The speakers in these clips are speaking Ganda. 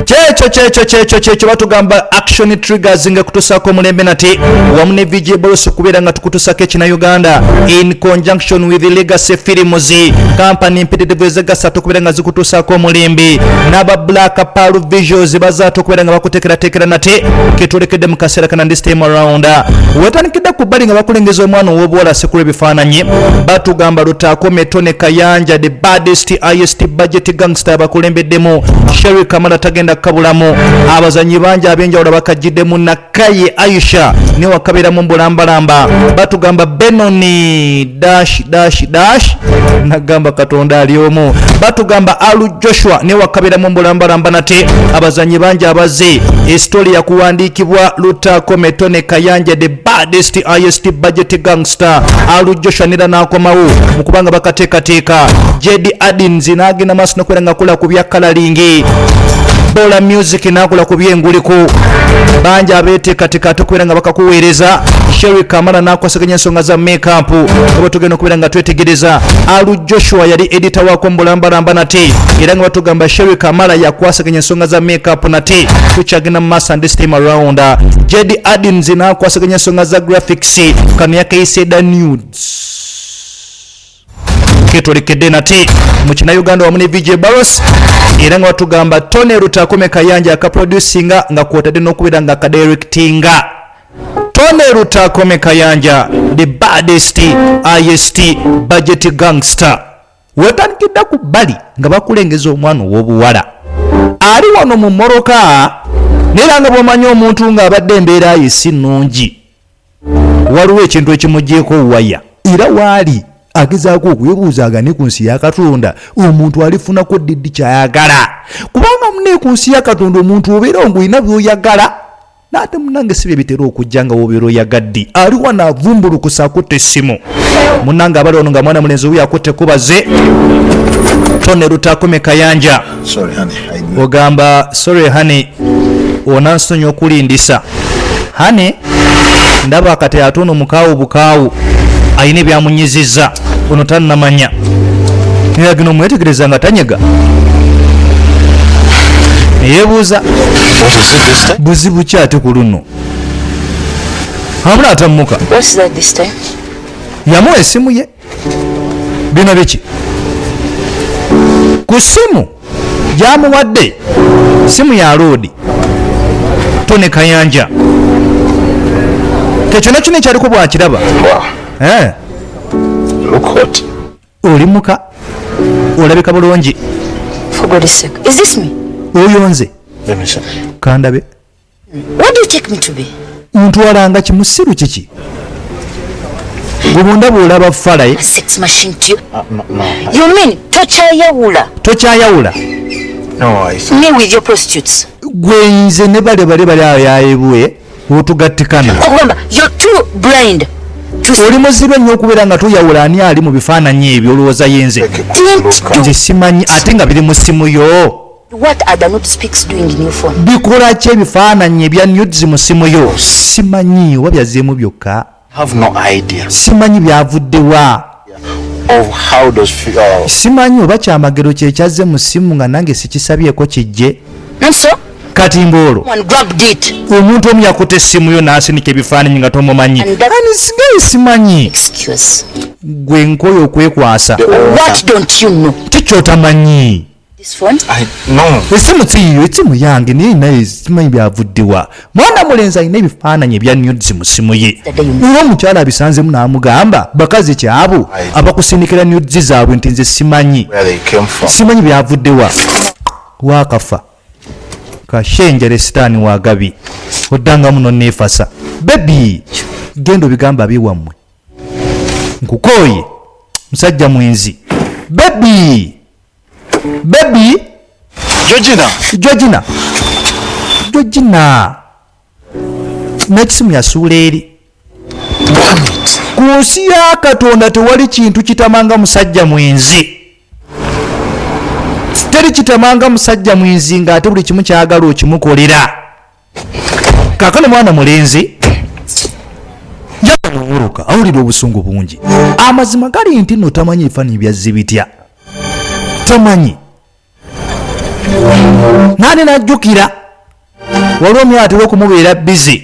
Kyekyo kyekyo kyekyo kyekyo batugamba Action Triggers nga kutusaako omulembe nate wamu ne VJ Bolos okubeera nga tukutusako ekina Uganda in conjunction with Legacy Films company mpitirivu ezegasatu okubeera nga zikutusaako omulembe n'aba Black Pearl Visuals bazaata okubeera nga bakuteekerateekera nate ketwolekedde mu kaseera kana. This time around wetandikidde ku bbali nga bakulengeza omwana ow'obuwala asekula ebifaananyi. Batugamba Lutaakome Tone Kayanja, the baddest ist budget gangster, abakulembeddemu. Sherry Kamala tagenda kukabulamu. Abazanyi bangi ab'enjawulo bakajjiddemu. Nakaye Aisha ne wakabeeramu mbulambalamba. Batugamba Benoni dash dash dash, nagamba Katonda ali omu. Batugamba Alu Joshua ne wakabeeramu mbulambalamba. Nate abazanyi bangi abazze. Esitori yakuwandiikibwa Lutakome Tone Kayanja, the baddest ist budget gangster. Alu Joshua nera n'akomawo mu kubanga bakateekateeka. Jedi Adins n'agenda maaso nokubeera nga akola ku bya coloring. Bola Music n'akola ku byenguliko. Bangi abeteekateeka ate okubeera nga bakakuweereza. Sherry Kamala n'akwasaganya ensonga za makeup nga bwe tugenda okubeera nga twetegereza. Alu Joshua yali editor waako mubulambalamba nate, era nga batugamba Sherry Kamala yakwasaganya ensonga za makeup. Nate tukyagenda mu maaso, and this time around Jedi Adins n'akwasaganya ensonga za graphics. Kano yakayise da nudes ketwolekedde nate mu Kina Uganda wamu ne VJ Baros, era nga batugamba Tony Lutakome Kayanja akaproducinga nga kwotadde n'okubeera nga akadirectinga. Tony Lutakome Kayanja, the baddest ist budget gangster. Wetandikidde ku bbali nga bakulengeza omwana ow'obuwala ali wano mu mmoroka, naye era nga bw'omanyi omuntu ng'abadde embeera ye si nnungi, waliwo ekintu ekimugyeko waya, era waali agezaako okwebuuza agane ku nsi ya Katonda omuntu alifunako diddi kyayagala, kubanga mune ku nsi ya Katonda omuntu obeera ng'olina by'oyagala, n'ate munange si bye bitera okujja nga wobeera oyagadde. Ali wano avumbulukusa, akutte essimu. Munange abali wano nga mwana mulenzi wuyo akutte kubaze Tone Lutakome Kayanja. Sorry, honey. I Ogamba, "Sorry honey, onansonyi okulindisa honey." Ndaba kati ate ono mukaawu bukaawu alina ebyamunyizizza, ono tannamanya, naye agenda omwetegereza nga tanyega, neyebuuza, What is it this time? Buzibu ki ate ku luno abula atammuka? What's that this time? Yamuwa essimu ye. Bino biki ku ssimu gyamuwadde? Simu ya loodi Tone Kayanja tekyona kino ekyaliko bwakiraba. Wow. Eh, Look hot. Oli muka olabika bulungi. For God's sake. Is this me? Oyo nze? Let me see. Kandabe. What do you take me to be? Ntwalanga kimusiru kiki gwe? Bwondaba olaba falaye. A sex machine to you? No, no. You mean tokyayawula Tokyayawula No, I thought. me with your prostitutes? Gwe nze ne bale bale bali awo yayebwe otugattikana. Okugamba you're too blind to Oli muzibe nnyo okubeera nga toyawula ani ali mu bifaananyi ebyo, olowooza yenze. Take a quick look. Nze simanyi, ate nga biri mu ssimu yo. What are the nude pics doing in your phone? Bikola ki ebifaananyi ebya nudes mu ssimu yo? Simanyi oba byazzeemu byokka. Have no idea Simanyi byavuddewa. of how those Simanyi oba kyamagero kyekyazze mu ssimu nga nange sikisabyeko kijje. Not so? Kati mbaolwo Someone grabbed it. Omuntu omu yakuta essimu yo n'asinika ebifaananyi nga tomumanyi. And that- Ani sigaye simanyi. Excuse. Gwe nkoyo okwekwasa. What don't you know? Kikyotamanyi? This phone? I no. Essimu siyiyo, essimu yange, naye naye simanyi byavuddewa. Mwana mulenzi alina ebifaananyi ebya nudes mu ssimu ye, era omukyala abisanzemu n'amugamba bakazi kyabo abakusindikira nudes zaabwe nti nze simanyi. Where they came from. Simanyi byavuddewa. Wakafa kashenjere sitaani wagabi oddangamu noneefasa. Baby, genda obigamba abiwammwe, nkukooye musajja mwenzi. Baby, baby. Georgina. Georgina, Georgina, n'ekisimu yasuula eri. Damn it. Ku nsi ya Katonda tewali kintu kitamanga musajja mwenzi, teri kitamanga musajja mwenzi ng'ate buli kimu kyagala okimukolera. Kaakano mwana mulenzi yawuluka, awulira obusungu bungi. Amazima gali nti nno tamanyi ebifaananyi byazze bitya, tamanyi. Nani najjukira waliwo omwana atera okumubeera bizi,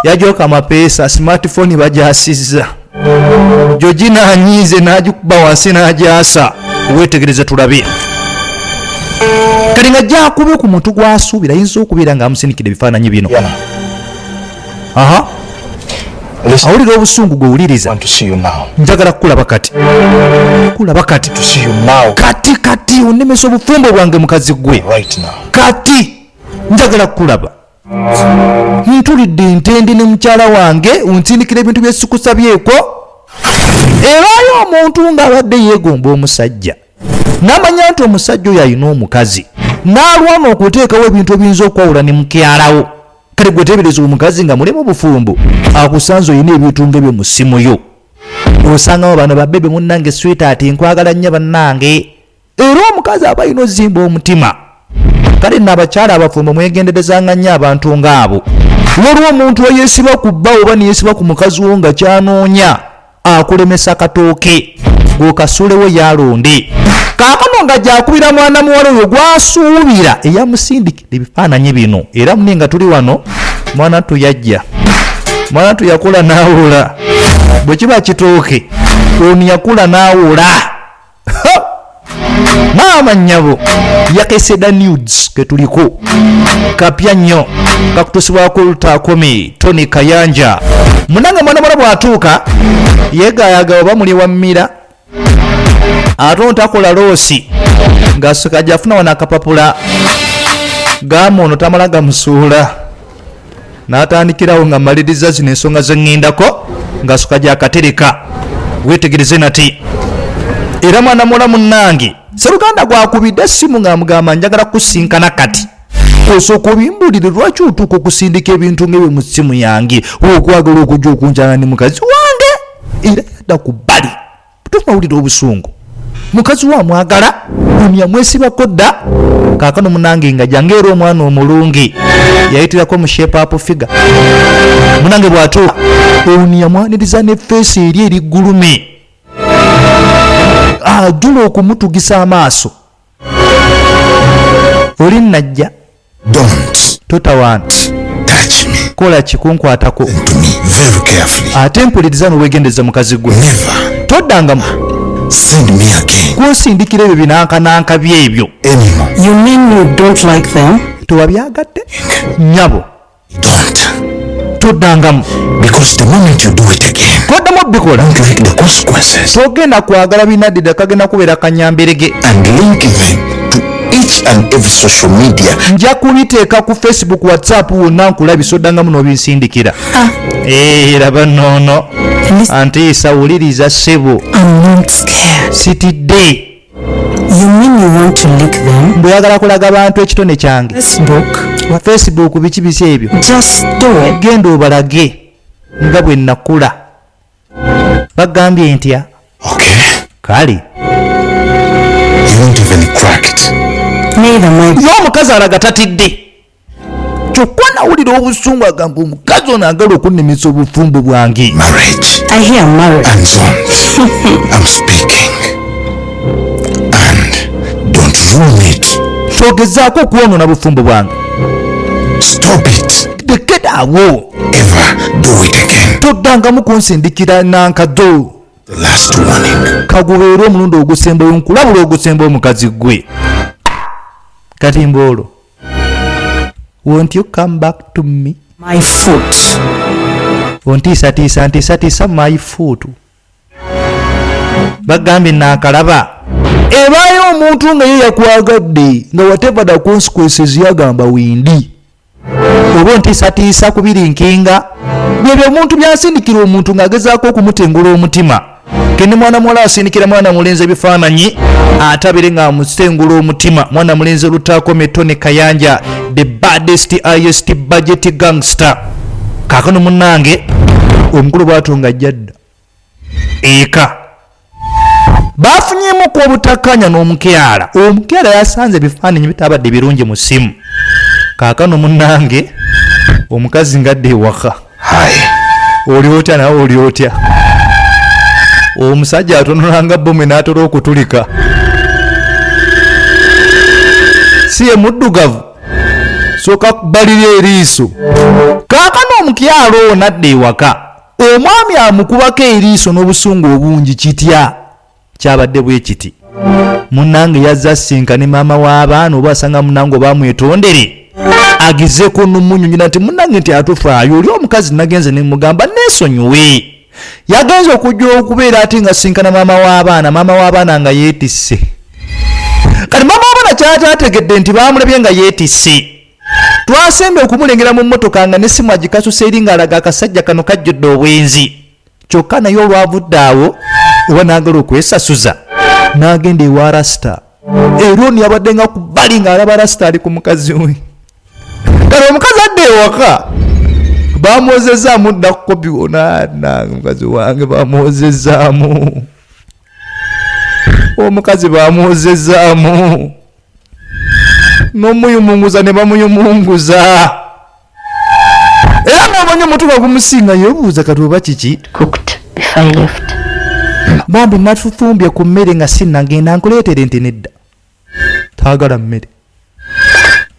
yajoka amapeesa, smartphone bagyasizza. Georgina anyiize n'agikuba wansi n'agyasa. Weetegereze tulabe kati nga gyakube ku muntu gwasuubira ayinza okubeera ng'amusindikira ebifaananyi bino. Yana, Aha. listen. Awulira obusungu gwe wuliriza. I want to see you now. Njagala kukulaba kati, kulaba kati. To see you now. Kati kati onemesa obufumbo bwange, mukazi gwe. Right now. Kati njagala kukulaba, ntulidde ntende ne mukyala wange, onsindikira ebintu byesikusabyeko. Ebaayo omuntu ng'abadde yeegomba omusajja n'amanya nti omusajja oyo alina omukazi, n'alwana okuteekawo ebintu ebiyinza okwawula ne mukyalawo. Kale gwe teebereza omukazi nga mulimu obufumbo akusanze olina ebintu ng'ebyo mu ssimu yo, osangamu bano babebe, munnange sweetheart, nkwagala nnyo bannange. Era omukazi aba alina ozimba omutima. Kale nno abakyala abafumbo mwegenderezanga nnyo abantu ng'abo. Waliwo omuntu eyeesiba ku bba oba neyeesiba ku mukazi wo nga kyanoonya akulemesa katooke gw'okasuulewo yalonde. Kaakano nga gyakubira mwana muwala oyo gwasuubira eyamusindikira ebifaananyi bino. Era mune nga tuli wano, mwana tuyajja, mwana tuyakula n'awula. Bwe kiba kitooke, ono yakula n'awula. Maama nnyabo, yakeseda nudes ketuliko kapya nnyo kakutusibwako lutakomi Tony Kayanja. Munange mwana muwala bw'atuuka yegayaga oba muli wammira ate ontakola loosi ng'asooka ajja afuna wano akapapula gamba ono tamala gamusuula n'atandikirawo nga maliriza zino ensonga ze ŋŋendako ng'asooka gyakatereka. Weetegereze nati era mwana muwala munnange seruganda gwakubidde essimu ng'amugamba njagala kusinkana kati, osooka obimbulire lwaki otuuka okusindika ebintu ng'ebyo mu ssimu yange, okwagala okujja okunjana ne mukazi wange. Era yadda ku bbali tumawulira obusungu, mukazi we amwagala, ono yamwesibako dda. Kaakano munange nga jange era omwana omulungi yayitirako mu shape up figure. Munange bw'atuuka ono yamwaniriza ne face eri eriggulume ajula okumutugisa amaaso oli najja. Don't Totawaana. touch me. Kola kikunkwatako. To me very carefully. Ate mpuliriza n'obwegendereza, mukazi gwe. Never Toddangamu send me again kunsindikira ebyo binankananka byebyo anymore. You mean you don't like them? Tewabyagadde nyabo. Don't. Toddangamu. Because the moment you do it again, Toddamu obikola, don't like the consequences togenda kwagala binaddira, kagenda kubeera kanyambirege. And link them to each and every social media. Nja kubiteeka ku Facebook, WhatsApp, wonna nkulabisa. Oddangamu n'obinsindikira. Eh, laba noono. Listen, Antiisa, wuliriza ssebo. I'm not scared. Sitidde. You mean you want to lick them? Mbweyagala kulaga bantu ekitone kyange. Facebook, Wa Facebook, biki biki ebyo. just do it. Genda obalage nga bwe nakula. Bagambye ntya? Okay? Kale. You won't even crack it. Neither my Ye omukazi alaga tatidde, kyokka nawulira obusungu, agamba omukazi ono agala okunnemesa obufumbo bwange. Marriage I hear marriage. and zones. I'm speaking. And don't ruin it. Togezaako okwonoona bufumbo bwange. Stop it. Lekeraawo. Ever do it again. Toddangamu kunsindikira nankado. The last warning. Kagubeere omulundi ogusembayo, nkulabula ogusemba omukazi gwe. Kati mboolo, won't you come back to me? My foot. Ontiisatiisa, ntiisatiisa my foot. Bagambye naakalaba ebaayo omuntu nga ye yakwagadde nga whatever the consequences yagamba windi oba ontiisatiisa kubirinkinga byebyo omuntu byasindikira omuntu ng'agezaako okumutengula omutima. Kene mwana muwala asindikira mwana mulenzi ebifaananyi ate abere ng'amusengula omutima. Mwana mulenzi olutaako Metone Kayanja, the baddest ist budget gangster. Kaakano munnange omukulu bw'atyo nga ajja dda eka, bafunyemuku obutakkaanya n'omukyala. Omukyala yasanze ebifaananyi bitabadde birungi mu ssimu. Kaakano munnange omukazi ngadde ewaka. Hi. Oli otya? Nawe oli otya? Omusajja atunulanga bomu n'atera okutulika. Si ye muddugavu sooka kubalira eriiso. Kaakano omukyalo owo nadda ewaka, omwami amukubako eriiso n'obusungu obungi. Kitya kyabadde bwe kiti? Munnange yazze asinkane maama w'abaana, oba asanga munnange oba amwetondere, agezeeko n'omunyonyola nti munnange nti atufaayo oli omukazi nagenze ne mugamba neesonyiwe. Yagenze okujja okubeera ate nga sinkana maama w'abaana, maama w'abaana nga yeetisse. Kati maama w'abaana kyatategedde nti baamulabye nga yeetisse. Twasembye okumulengera mu mmotoka nga n'essimu agikasuse eri ng'alaga akasajja kano kajjudde obwenzi. Kyokka naye olwavudde awo oba n'agala okwesasuza n'agenda ewa rasita, era ono yabadde nga ku bbali ng'alaba rasita ali ku mukazi we. Kale omukazi adda ewaka bamwozezaamu dda kopi onanange mukazi wange bamwozezaamu, omukazi bamwozezaamu n'omuyumunguza ne bamuyumunguza, era ng'omanyi omuntu nga gumusinga yeebuuza kati oba kiki. Cooked before I left. Bambi natufumbye ku mmere nga sinnagenda, nkuleetere? Nti nedda, taagala mmere,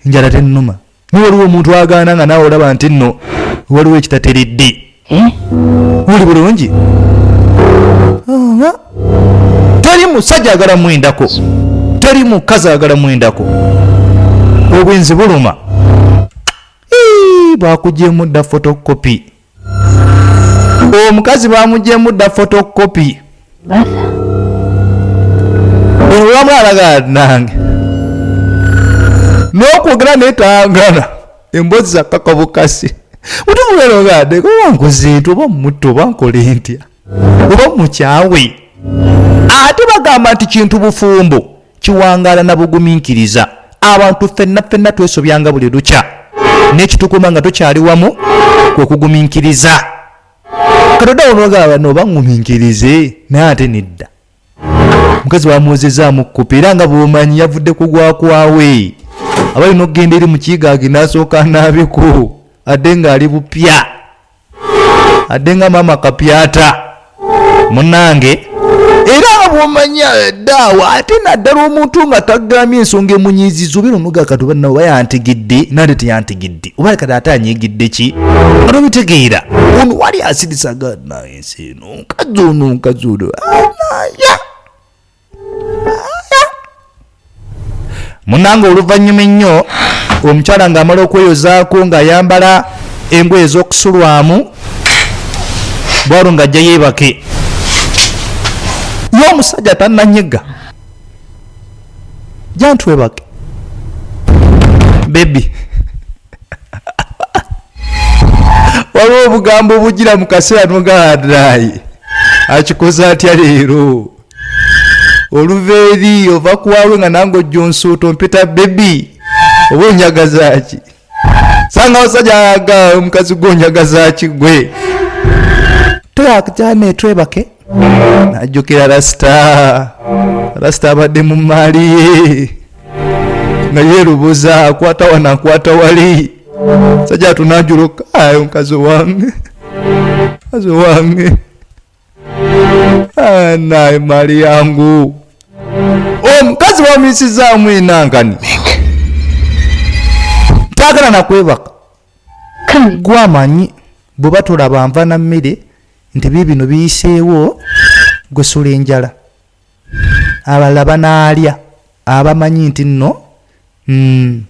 njala tennuma. Ni waliwo omuntu agaana nga naawe olaba nti nno waliwo ekitateredde. Eh? Muli bulungi. Teri musajja agala mwendako, teri mukazi agala mwendako, obwenzi buluma. Ii, bakugyemu dda photocopy, omukazi bamugyemu dda photocopy. Bath? Wamu alaga nange n'okwogera netangana emboozi zakaka bukasi mutufuberogadde oba nkoze nti oba mutto oba nkole ntya oba mukyawe. Ate bagamba nti kintu bufumbo kiwangaala na bugumiikiriza. Abantu ffenna ffenna twesobyanga buli lukya, n'ekitukuma nga tukyali wamu kwe kugumiikiriza. Katodawo nogamba noba ŋŋumiikirize, naye ate nedda. Omukazi bamwozezaamu kkopi, era nga bw'omanyi yavudde ku gwakwawe, aba alina okugenda eri mu kiigaagi n'asooka anaabeko adde ng'ali bupya, adde nga maama kapyata munnange. Era nga bw'omanya ddaawo, ate naddala omuntu nga tagambye ensonga emunyiiziza, obeera onoga kati oba nawe oba yantegedde nate teyantegedde, oba kati ate anyiigidde ki, nga tobitegeera. Ono wali asirisaga ensi eno, omukazi ono, omukazi ono anaya. Munange oluvannyuma ennyo omukyala ng'amala okweyozaako ng'ayambala engoye ez'okusulwamu bwalo ng'ajja yeebake, ye omusajja tannanyega jantwebake baby. Waliwo obugambo obugira mu kaseera nogaadaayi akikoze atya leero, oluva eri ova kuwawe nga nange ojja onsuuta ompita baby, oba onjagaza ki? Sanga abasajja aga omukazi gwe onjagaza ki gwe toyakjane twebake. Najjukira rasita, rasita abadde mu maali ye nga yeerubuza, akwata wano akwata wali, sajja atunajuluka ayo mukazi wange, mukazi wange naye maali yangu. Omukazi bamuyisizaamu enankani, taagala nakwebaka. Come. Gwamanyi bwe batulaba nva na mmere nti biibino biyiseewo, gwesula enjala, abalala banaalya abamanyi nti nno. Ii!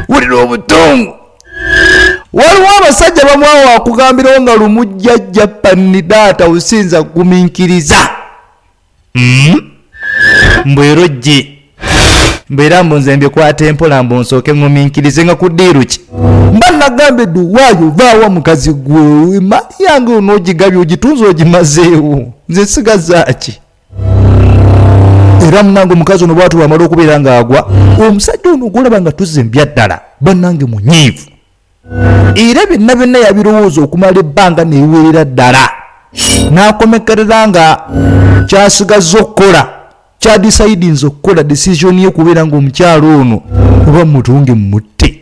Wulira obutungu. Waliwo abasajja bamwawo akugambirawo nga lumujjajja panidaata osinza kugumiikiriza. Mbwerojje mbeera mbu nze mbikwata empola, mbu nsooke ŋŋumiikirize nga ku ddiiru ki mba nagambye dduwaayo vaawa mukazi gwe, emaali yange onoogigabye ogitunze ogimazeewo, nze nsigaza ki? Era munange omukazi ono bwatu bwamala okubeera ng'agwa omusajja ono gwolaba nga tuzze mbya ddala bannange munyiivu, era byonna byonna yabirowooza okumala ebbanga nebiwerera ddala n'akomekerera nga kyasigaza okukola kyadisaidinze okukola decision ye kubeera ng'omukyalo ono oba mutunge mutte,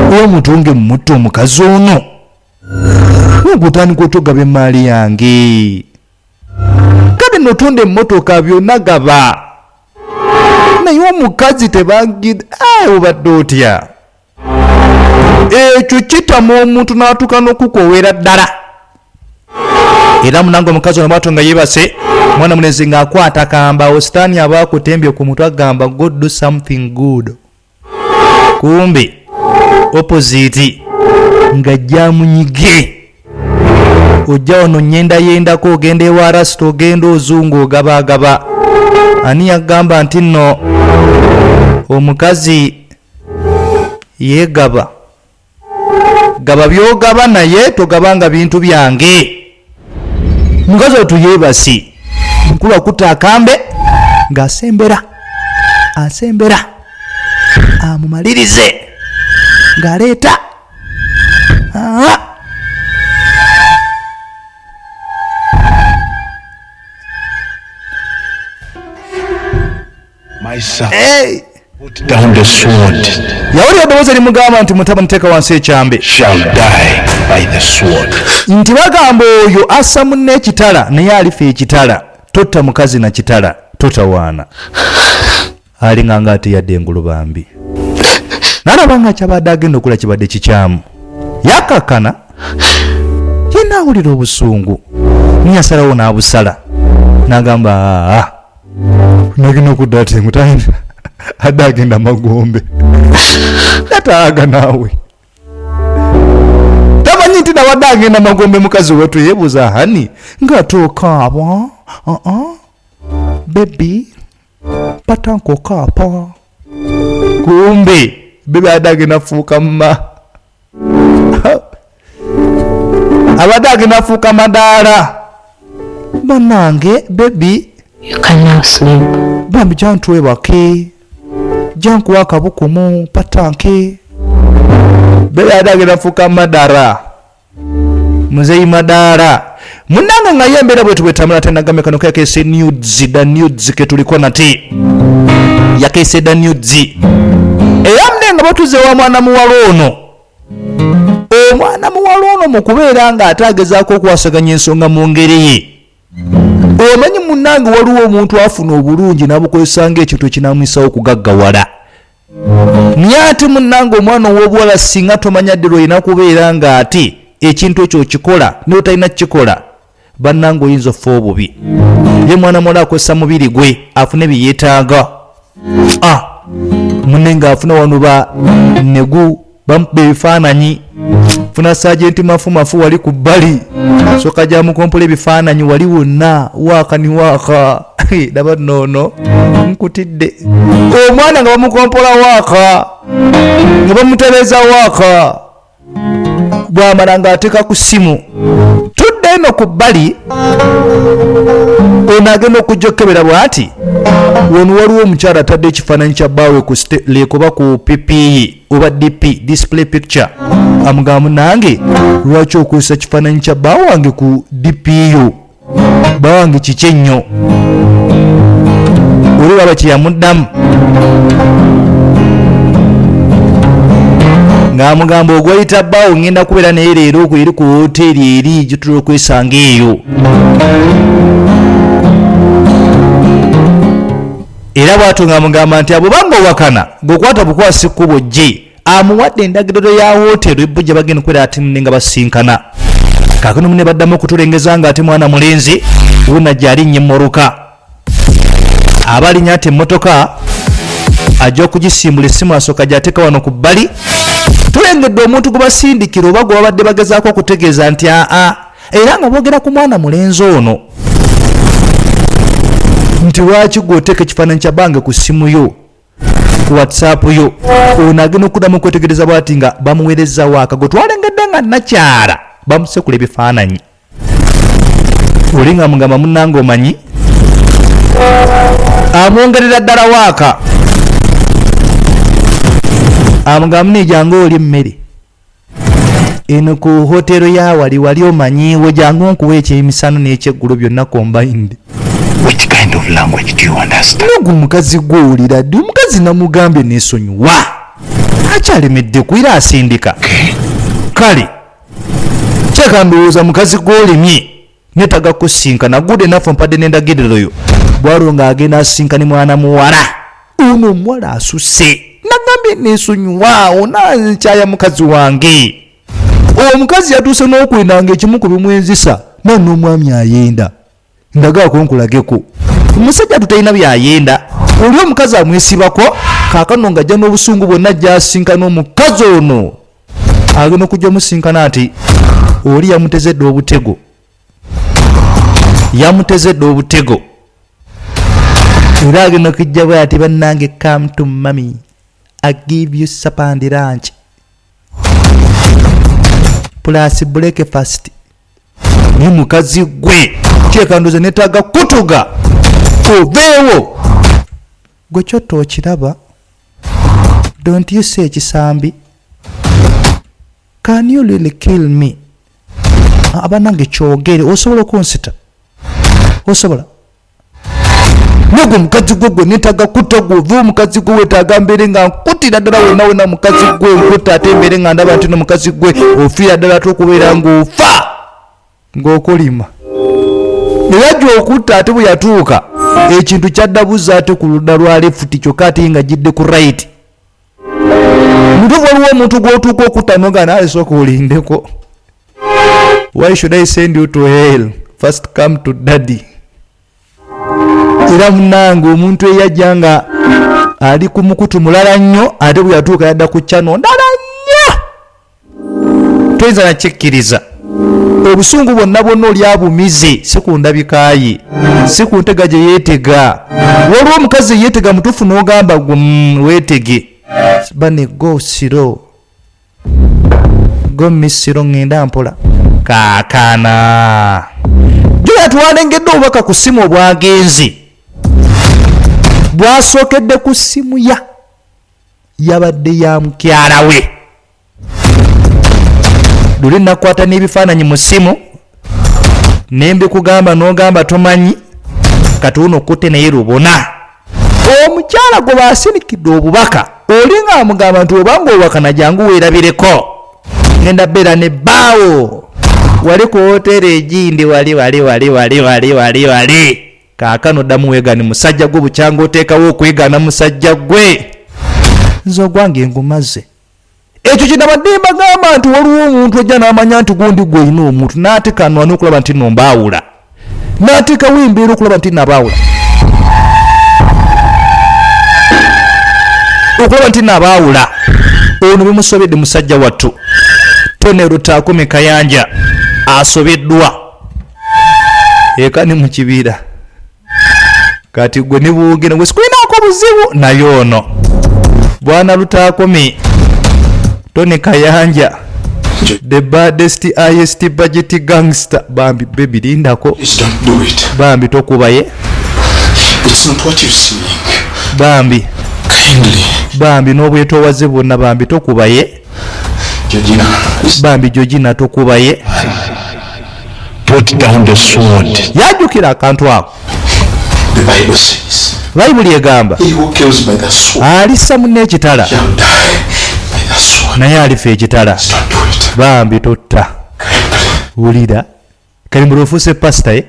oba mutunge mutte omukazi ono gutandika otogaba emaali yange. Kati Kale notunda emmotoka byonna gaba, naye omukazi tebangid obadde otya? Ekyo kitama omuntu n'atuuka n'okukowera ddala. Era munange omukazi ono bwatyo nga yeebase, mwana mulenzi ng'akwata kamba, sitaani aba akutembye ku mutwe, agamba, "Go do something good." Kumbe opposite nga jjamunyige, ojja wano nyendayendako, ogenda ewa rasita, ogenda ozungu, ogabagaba. Ani yagamba nti nno omukazi yeegaba? Gaba byogaba, naye togabanga bintu byange. Mukazi otu yeebasi, mukulu akutta akambe ng'asembera, asembera amumalirize ng'aleeta. Ah! My son, Hey! put down the sword, Yawulira eddoboozi erimugamba nti, "Mutabani, teeka wansi ekyambe." shall die by the sword. Nti bagamba oyo assa munne ekitala naye alifa ekitala. Totta mukazi na kitala, totawaana. Alinga nga ate yadde engulu bambi, nalaba nga kyabadde agenda okula kibadde kikyamu. Yakakkana yenna, awulira obusungu, niyasalawo n'abusala n'agamba, "Aa, nagenda okudda ati mutayina adde agenda magombe." Nataaga naawe tamanyi nti nawadde agenda magombe. Mukazi wetu yebuuza, "Honey, nga tokaaba?" "Aa, baby, patankokaapa." Kumbe baby adde agenda fuuka mma, abadde agenda fuuka madaala. Bannange, baby. You can now sleep. Bambi, jantwebake, jankuwa akabukumu patanke. Baby adde agenda fuuka madara, muzeyi madaara. Munange nga ye embeera bwetu bwetambula. Tenagambye kano kakese nudes, da nudes ketuliko nate yakese da nudes. Era mune nga batuze wa mwana muwala ono, omwana muwala ono mu kubeera nga ate agezaako okukwasaganya ensonga mu ngeri ye. Omanyi munange, waliwo omuntu afuna obulungi n'abukozesa ng'ekintu ekinamwisawo okugaggawala. Naye ate munnange, omwana ow'obuwala, singa tomanya ddi lwolina kubeera nga ate ekintu ekyo okikola naye otalina kukikola, bannange oyinza ofa obubi. Ye mwana muwala akozesa mubiri gwe afune bye yeetaaga. Ah, munne ng'afuna wano ba negu bamukuba ebifaananyi, funa sajenti mafu mafu wali ku bbali, soka gyamukompola ebifaananyi wali wonna, waaka ni waaka. Laba noono nkutidde omwana nga bamukompola waaka, nga bamutereeza waaka, bwamala ng'ateeka ku ssimu. Tudde eno ku bbali, ono agenda okujja okukebera bw'ati, wano waliwo omukyala atadde ekifaananyi kya bbaawe ku lek oba ku PPE oba DP, display picture. Amugamba, "Munange, lwaki okozesa kifaananyi kya bba wange ku DP yo? Bba wange kiki ennyo?" Oli waba kyeyamuddamu ng'amugamba, "Ogwayita bbaawo ngenda kubeera naye leero okwo eri ku woteeri eri gitula okwesanga eyo." Era bw'atyo ng'amugamba nti abo banga owakana ng'okwata bukwasi kkubo gye amuwadde endagiriro ya woteeri ebbo gye bagenda okubeera ate munne nga basinkana. Kaakano munne baddamu okutulengeza nga ate mwana mulenzi wuna gy'alinnya emmotoka, aba alinnya ati emmotoka ajja okugisimbula, essimu asooka gy'ateeka wano ku bbali. Tulengedde omuntu gwe basindikira oba gwe babadde bagezaako okutegeeza nti aa, era nga boogera ku mwana mulenzi ono nti, "Lwaki gwe oteeka ekifaananyi kya bange ku ssimu yo, ku WhatsApp yo?" Ono agenda okuddamu okwetegereza bw'ati nga bamuweereza waaka gwe twalengedde nga nakyala bamusekula ebifaananyi. Oli nga mugamba, "Munnange, omanyi," amwongerera ddala waaka, amugamba, "Mune, jangu oli emmere eno ku hotero ya wali wali omanyiiwo, jangu nkuwa ekyemisana n'ekyeggulo byonna combined." Which kind of language do you understand? Nogwo omukazi gwowulira ddi? Omukazi namugambye nesonyiwa, akyalemedde kwira asindika. Kale kyeka ndowooza mukazi gwolimye. Netaga kusinkana. Good enough, mpadde n'endagiriro yo. Bwalo ng'agenda asinkane mwana muwala ono. Omuwala asuse, nagambye nesonyiwaawo, nankyaya mukazi wange. Omukazi yatuuse n'okwenda nga ekimu ku bimwenzisa na n'omwami ayenda. Ndagaako nkulageko, omusajja tutalina byayenda. Oli omukazi amwesibako kaakano ng'ajja n'obusungu bwonna gyasinkana omukazi ono. Agenda okujja omusinkana nti oli yamutezedde obutego, yamutezedde obutego, era agenda okujja bwe ati, "Bannange, come to mummy, I give you supper and lunch plus breakfast." Ni mukazi gwe kyekandoza netaaga kutuga oveewo gwe kyotta okiraba. Don't you see ekisambi? Can you really kill me? Abanange, kyogere, osobola okunsita? Osobola nagwe mukazi gwe gwe netaaga kutta gwe ove. Omukazi gwe wetaaga mbeere nga nkutira ddala wena wena. Mukazi gwe nkutta, ate mbeere nga ndaba nti no mukazi gwe ofiira ddala, ate okubeera ng'ofa ng'okolima. Naye ajja okutta, ate bwe yatuuka ekintu kyaddabuza ate ku ludda lwa left, kyokka ate nga gidde ku right. Mutuufu, waliwo omuntu gw'otuuka okutta noga naye sooka olindeko. Why should I send you to hell? First come to daddy. Era munange, omuntu eyajja nga ali ku mukutu mulala nnyo, ate bwe yatuuka yadda ku channel ndala nnyo, toyinza nakikkiriza. Obusungu bwonna bwonna oli abumize, si ku ndabikaye, si ku ntega gye yeetega. Waliwo omukazi eyeetega mutuufu n'ogamba gwe weetege bane, go slow, go misiro, ŋŋenda mpola. Kaakana joya twalengedde obubaka ku ssimu obwagenze bwasookedde ku ssimu ya yabadde ya mukyala we. Luli nakwata n'ebifaananyi mu ssimu nembikugamba n'ogamba tomanyi. Kati uno okutte naye lubona omukyala gwe basinikidde obubaka oli ng'amugamba nti obanga obubaka jangu weerabireko, ngenda beera ne bbaawo wali ku woteeri egindi wali wali wali wali wali wali wali. Kaakano ddamu weegani musajja gwe, bukyanga oteekawo okwegaana musajja gwe, nze ogwange ngumaze. Ekyo kinabadde mbagamba nti waliwo omuntu ojja n'amanya nti gundi gwe olina omuntu n'atekanwa n'okulaba nti no mbaawula, n'ateekawo embeera okulaba nti nabaawula, okulaba nti nabaawula. Ono bimusobedde musajja wattu Tonero Taakumi Kayanja asobeddwa eka ne mu kibira. Kati gwe ne bwogenda gwe sikulinaako buzibu naye ono bwana Lutaakumi Tony Kayanja, the baddest ist budget gangster. Bambi baby, lindako. Please don't do it. Bambi tokubaye. It's not what you're seeing. Bambi. Kindly. Bambi, n'obwetoowaze bwonna, bambi tokubaye. Georgina. Listen. Bambi Georgina, tokubaye. Put down the sword. Yajjukira akantu ako. The Bible says, Bayibuli egamba, "He who kills by the sword alissa munne ekitala shall die by the sword." naye alifa ekitala. Don't do it. Bambi totta. Kindly. Wulira kalimbula, ofuuse pasita ye,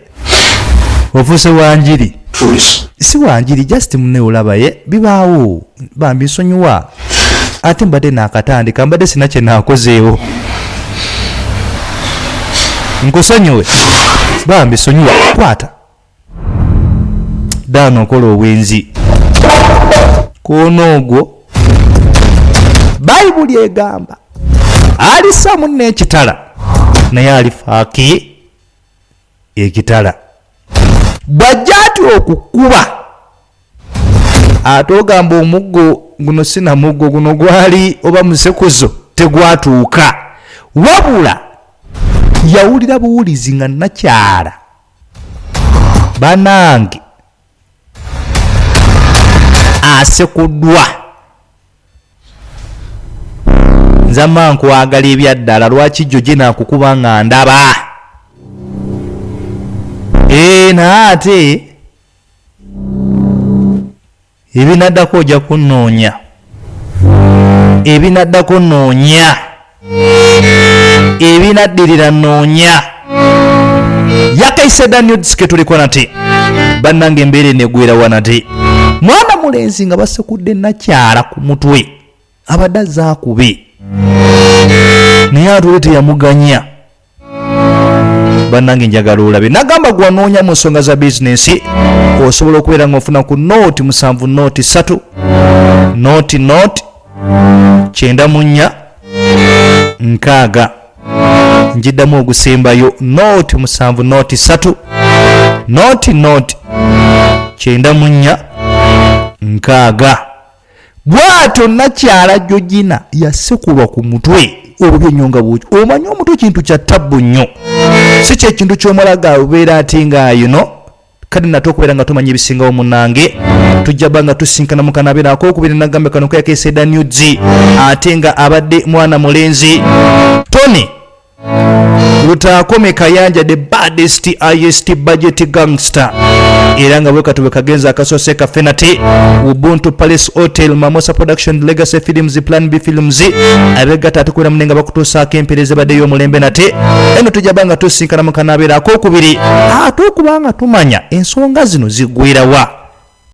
ofuuse wanjiri. Truly. Si wanjiri, just munne olabaye bibaawo. Bambi nsonyiwa, ate mbadde naakatandika, mbadde sina kye naakozeewo. Nkusonyiwe bambi, sonyiwa, kwata daano okola obwenzi kwona ogwo. Bayibuli egamba alisa munne ekitala naye alifaaki ekitala. Bw'ajja ati okukuba, ate ogamba omuggo guno sina muggo guno gwali oba musekuzo tegwatuuka, wabula yawulira buwulizi nga nakyala banange asekuddwa. Nzama nkwagala ebyaddala, lwaki jjo gye naakukuba nga ndaba? Ee, naye ate ebinaddako ojja kunnoonya, ebinaddako noonya, ebinaddirira noonya. Yakaise da nudes ketuliko nate. Bannange, embeera enegwera wanate. Mwana mulenzi nga basekudde nakyala ku mutwe, abadde azaakube, naye atule teyamuganya. Bannange, njagala olabe. Nagamba gwanoonya mu nsonga za bizinensi, osobola okubeera nga ofuna ku 07 0 3 0 0 94 6. Njiddamu ogusembayo: 07 0 3 0 0 94 6. Bw'atyo nakyala Georgina yasekulwa ku mutwe obubi ennyo nga bwokyo. Omanyi omutwe kintu kya tabbu nnyo, si kyekintu ky'omulaga obeera ate nga yuno. Kale nate okubeera nga tumanya ebisingawo, munnange, tujja ba nga tusinkana mu kanabeera akokubiri. Nagambe kano kayakeseda nudes, ate nga abadde mwana mulenzi Tony Lutaakome Kayanja, the baddest ist budget gangster. Era nga bwekati bwe kagenza akasoose kaffe nate, Ubuntu Palace Hotel, Mamosa Production, Legacy Films, Plan B Films abegatta ate kubeera mune nga bakutuusaako empeereza ebadde y'omulembe. Nate eno tujja ba nga tusinkana mu kanabeera akokubiri, ate okuba nga tumanya ensonga zino ziggwerawa.